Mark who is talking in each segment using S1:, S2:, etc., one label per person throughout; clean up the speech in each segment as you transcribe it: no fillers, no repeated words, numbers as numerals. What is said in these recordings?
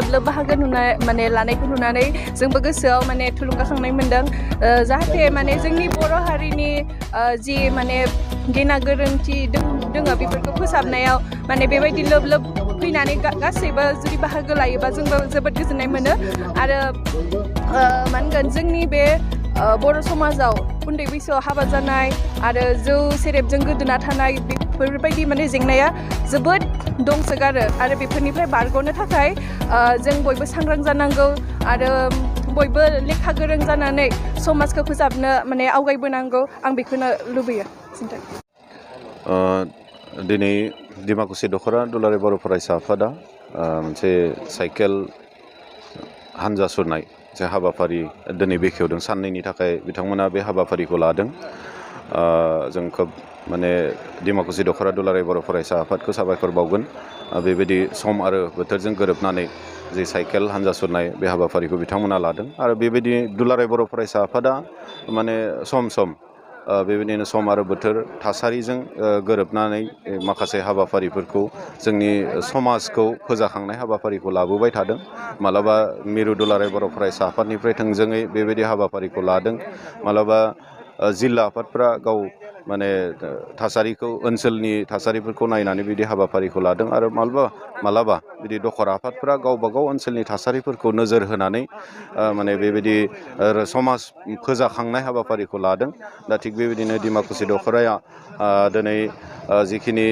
S1: लोब बाहागो नुनाय माने लानायखौ नुनानै जोंबो गोसोआव माने थुलुंगाखांनाय मोनदों जाहाथे माने जोंनि बर' हारिनि जि माने गेना गोरोन्थि दोङो बेफोरखौ फोसाबनायाव माने बेबायदि लोब लोब फैनानै गासैबो जुदि बाहागो लायोबा जोंबो जोबोद गोजोननाय मोनो आरो मा होनगोन जोंनि बे बर' समाजाव उन्दै बैसोआव हाबा जानाय आरो जौ सेरेबजों गोदोना थानाय बेफोरबायदि माने जेंनाया जोबोद दंसोगारो आरो बेफोरनिफ्राय बारग'नो थाखाय जों बयबो सांग्रां जानांगौ आरो बयबो लेखा गोरों जानानै समाजखौ फोसाबनो माने आवगायबोनांगौ आं बेखौनो लुबैयो
S2: दिनै डिमाकुसि दख'रा दुलाराय बर' फरायसा आफादा मोनसे साइकेल हानजा सुरनाय जे हाबाफारि दिनै बेखेवदों साननैनि थाखाय बिथांमोना बे हाबाफारिखौ लादों जों खोब माने डिमाकुसि दख'रा दुलाराय बर' फरायसा आफादखौ साबायखर बावगोन बेबायदि सम आरो बोथोरजों गोरोबनानै जे साइकेल हानजा सुरनाय बे हाबाफारिखौ बिथांमोना लादों आरो बेबायदि दुलाराय बर' फरायसा आफादा माने सम सम बेबायदिनो सम आरो बोथोर थासारिजों गोरोबनानै माखासे हाबाफारिफोरखौ जोंनि समाजखौ फोजाखांनाय हाबाफारिखौ लाबोबाय थादों मालाबा मिरु दुलाराय बर' फरायसा आफादनिफ्राय थोंजोङै बेबायदि हाबाफारिखौ लादों मालाबा जिल्ला आफादफ्रा गाव माने थासारिखौ ओनसोलनि थासारिफोरखौ नायनानै बिदि हाबाफारिखौ लादों आरो मालाबा बिदि दखरा आफादफ्रा गावबा गाव ओनसोलनि थासारिफोरखौ नोजोर होनानै माने बेबायदि समाज फोजाखांनाय हाबाफारिखौ लादों दा थिग बेबायदिनो डिमाकुसि दख'राया दिनै जिखिनि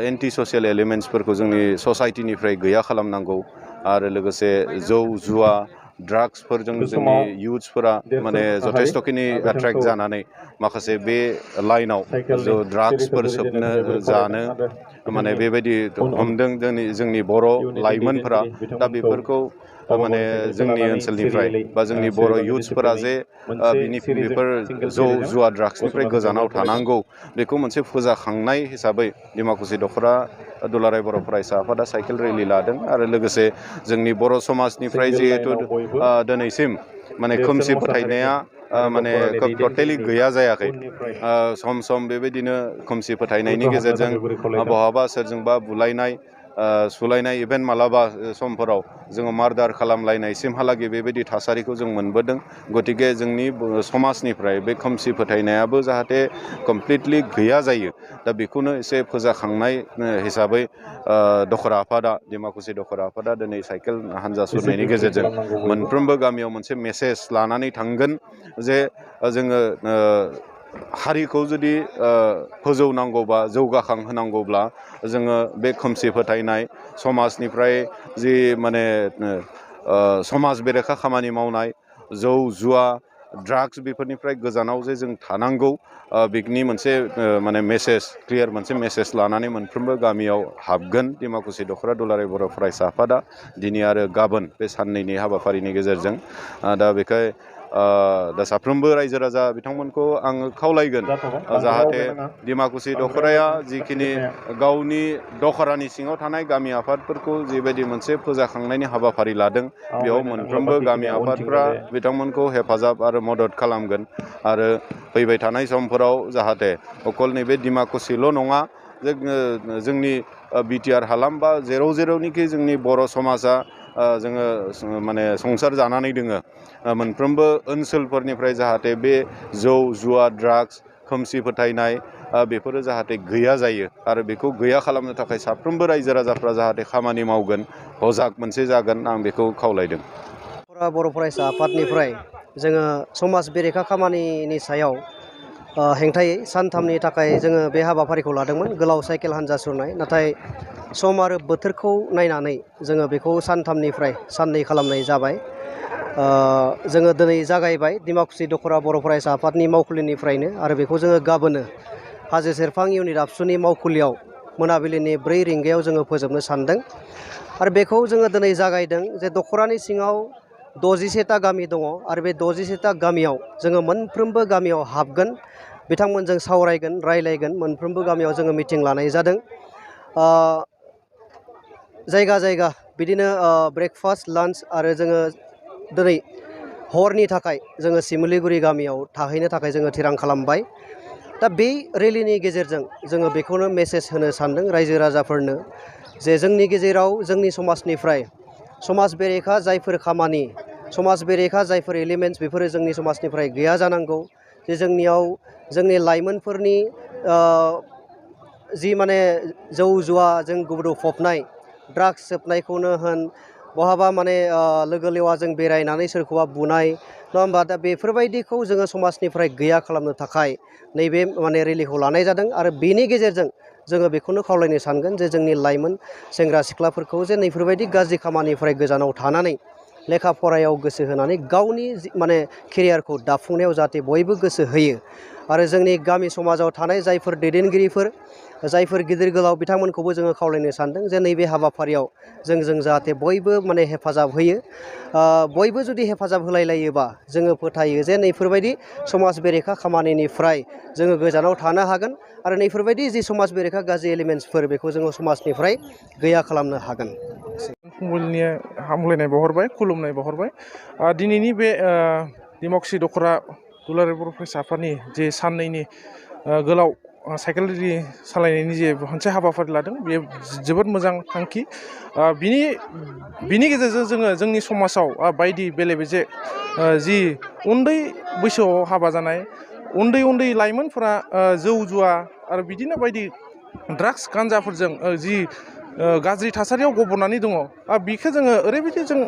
S2: एन्टि ससियेल एलिमेन्ट्सफोरखौ जोंनि ससाइटिनिफ्राय गैया खालामनांगौ आरो लोगोसे जौ जुवा ड्राग्सफोरजों जोंनि इयुथ्सफोरा माने जथेस्थ'खिनि एट्रेक्ट जानानै माखासे बे लाइनाव ड्राग्सफोर सोबनो जानो माने बेबायदि हमदों जोंनि बर' लाइमोनफोरा दा बेफोरखौ माने जोंनि ओनसोलनिफ्राय बा जोंनि बर' इयुथ्सफोरा जे बेफोर जौ जुवा ड्राग्सनिफ्राय गोजानाव थानांगौ बेखौ मोनसे फोजाखांनाय हिसाबै डिमाकुसि दख'रा दुलाराय बर' फरायसा आफादा साइकेल रेलि लादों आरो लोगोसे जोंनि बर' समाजनिफ्राय जिहेथु दिनैसिम माने खोमसि फोथायनाया माने टटेलि गैया जायाखै सम सम बेबायदिनो खोमसि फोथायनायनि गेजेरजों बहाबा सोरजोंबा बुलायनाय सुलायनाय इभेन मालाबा समफोराव जोङो मार्डार खालामलायनायसिमहालागै बेबायदि थासारिखौ जों मोनबोदों गतिके जोंनि समाजनिफ्राय बे खोमसि फोथायनायाबो जाहाथे कमप्लिटलि गैया जायो दा बेखौनो एसे फोजाखांनाय हिसाबै दखरा आफादा डिमाकुसि दखरा आफादा दिनै साइकेल हानजा सुरनायनि गेजेरजों मोनफ्रोमबो गामियाव मोनसे मेसेज लानानै थांगोन जे जोङो हारिखौ जुदि फोजौनांगौबा जौगाखांहोनांगौब्ला जोङो बे खोमसि फोथायनाय समाजनिफ्राय जि माने समाज बेरेखा खामानि मावनाय जौ जुवा ड्राग्स बेफोरनिफ्राय गोजानाव जे जों थानांगौ बिनि मोनसे माने मेसेज क्लियार मोनसे मेसेज लानानै मोनफ्रोमबो गामियाव हाबगोन डिमाकुसि दख'रा दुलाराय बर' फरायसा आफादा दिनै आरो गाबोन बे साननैनि हाबाफारिनि गेजेरजों दा बेखाय दा साफ्रोमबो रायजो राजा बिथांमोनखौ आङो खावलायगोन जाहाथे डिमाकुसि दख'राया जिखिनि गावनि दखरानि सिङाव थानाय गामि आफादफोरखौ जिबायदि मोनसे फोजाखांनायनि हाबाफारि लादों बेयाव मोनफ्रोमबो गामि आफादफ्रा बिथांमोनखौ हेफाजाब आरो मदद खालामगोन आरो फैबाय थानाय समफोराव जाहाथे अकल नैबे डिमाकुसिल' नङा जोंनि बिटिआर हालाम बा जेरावनिखि जोंनि बर' समाजा जोङो माने संसार जानानै दोङो मोनफ्रोमबो ओनसोलफोरनिफ्राय जाहाथे बे जौ जुवा ड्राग्स खोमसि फोथायनाय बेफोरो जाहाथे गैया जायो आरो बेखौ गैया खालामनो थाखाय साफ्रोमबो रायजो राजाफ्रा जाहाथे खामानि मावगोन हजाग मोनसे जागोन आं बेखौ खावलायदों
S3: बर' फरायसा आफादनिफ्राय जोङो समाज बेरेखा खामानिनि सायाव हेंथायै सानथामनि थाखाय जोङो बे हाबाफारिखौ लादोंमोन गोलाव साइकेल हानजा सुरनाय नाथाय सम आरो बोथोरखौ नायनानै जोङो बेखौ सानथामनिफ्राय साननै खालामनाय जाबाय जोङो दिनै जागायबाय डिमाकुसि दख'रा बर' फरायसा आफादनि मावखुलिनिफ्रायनो आरो बेखौ जोङो गाबोनो हाजो सेरफां इउनिट आबसुनि मावखुलियाव मोनाबिलिनि 4 रिंगायाव जोङो फोजोबनो सानदों आरो बेखौ जोङो दिनै जागायदों जे दख'रानि सिङाव 61टा गामि दङ आरो बे 61टा गामियाव जोङो मोनफ्रोमबो गामियाव हाबगोन बिथांमोनजों सावरायगोन रायलायगोन मोनफ्रोमबो गामियाव जोङो मिटिं लानाय जादों जायगा जायगा बिदिनो ब्रेकफास्ट लान्च आरो जोङो दिनै हरनि थाखाय जोङो सिमुलिगुरि गामियाव थाहैनो थाखाय जोङो थिरां खालामबाय दा बे रेलिनि गेजेरजों जोङो बेखौनो मेसेज होनो सानदों रायजो राजाफोरनो जे जोंनि गेजेराव जोंनि समाजनिफ्राय समाज बेरेखा जायफोर खामानि समाज बेरेखा जायफोर एलिमेन्ट्स बेफोरो जोंनि समाजनिफ्राय गैया जानांगौ जे जोंनियाव जोंनि लाइमोनफोरनि जि माने जौ जुवा जों गुब्रुफबनाय ड्राग्स सोबनायखौनो होन बहाबा माने लोगो लेवाजों बेरायनानै सोरखौबा बुनाय नङा होमबा दा बेफोरबायदिखौ जोङो समाजनिफ्राय गैया खालामनो थाखाय नैबे माने रेलिखौ लानाय जादों आरो बेनि गेजेरजों जोङो बेखौनो खावलायनो सानगोन जे जोंनि लाइमोन सेंग्रा सिख्लाफोरखौ जे नैफोरबायदि गाज्रि खामानिफ्राय गोजानाव थानानै लेखा फरायाव गोसो होनानै गावनि माने केरियारखौ दाफुंनायाव जाहाथे बयबो गोसो होयो आरो जोंनि गामि समाजाव थानाय जायफोर दैदेनगिरिफोर जायफोर गिदिर गोलाव बिथांमोनखौबो जोङो खावलायनो सानदों जे नैबे हाबाफारियाव जों जाहाथे बयबो माने हेफाजाब होयो बयबो जुदि हेफाजाब होलायलायोबा जोङो फोथायो जे नैफोरबायदि समाज बेरेखा खामानिनिफ्राय जोङो गोजानाव थानो हागोन आरो नैफोरबायदि जि समाज बेरेखा गाज्रि एलिमेन्ट्सफोर बेखौ जोङो समाजनिफ्राय गैया खालामनो हागोन।
S4: फुंबिलिनि हामलायनाय बावहरबाय खुलुमनाय बावहरबाय दिनैनि बे दिमाकुसि दख'रा दुलाराय बर' फरायसा आफादनि जे साननैनि गोलाव साइकेल रेलि सालायनायनि जे मोनसे हाबाफारि लादों बेयो जोबोद मोजां थांखि बिनि गेजेरजों जोङो जोंनि समाजाव बायदि बेले बेजे जि उन्दै बैसोआव हाबा जानाय उन्दै लाइमोनफोरा जौ जुवा आरो बिदिनो बायदि ड्राग्स गान्जाफोरजों जि गाज्रि थासारियाव गब'नानै दङ बेखौ जोङो ओरैबायदि जों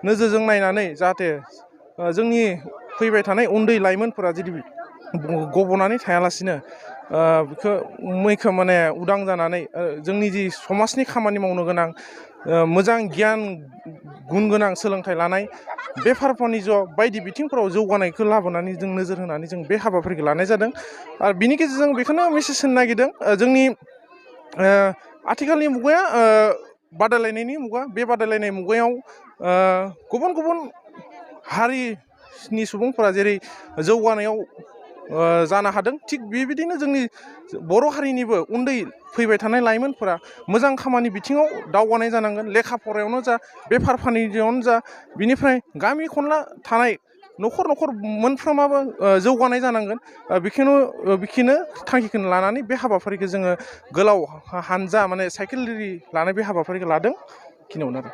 S4: नोजोरजों नायनानै जाहाथे जोंनि फैबाय थानाय उन्दै लाइमोनफोरा जुदि गब'नानै थायालासिनो बेखौ मैखोम माने उदां जानानै जोंनि जि समाजनि खामानि मावनो गोनां मोजां गियान गुन गोनां सोलोंथाइ लानाय बेफार फानिज्य बायदि बिथिंफोराव जौगानायखौ लाबोनानै जों नोजोर होनानै जों बे हाबाफारिखौ लानाय जादों आरो बिनि गेजेरजों बेखौनो मेसेज होनो नागिरदों जोंनि आथिखालनि मुगाया बादायलायनायनि मुगा बे बादायलायनाय मुगायाव गुबुन गुबुन हारिनि सुबुंफोरा जेरै जौगानायाव जानो हादों थिग बेबायदिनो जोंनि बर' हारिनिबो उन्दै फैबाय थानाय लाइमोनफोरा मोजां खामानि बिथिङाव दावगानाय जानांगोन लेखा फरायावनो जा बेफार फालांगियावनो जा बिनिफ्राय गामि खनला थानाय न'खर मोनफ्रोमाबो जौगानाय जानांगोन बेखिनो थांखिखौनो लानानै बे हाबाफारिखौ जोङो गोलाव हानजा माने साइकेल रेलि लानाय बे हाबाफारिखौ लादों खिनियावनो आरो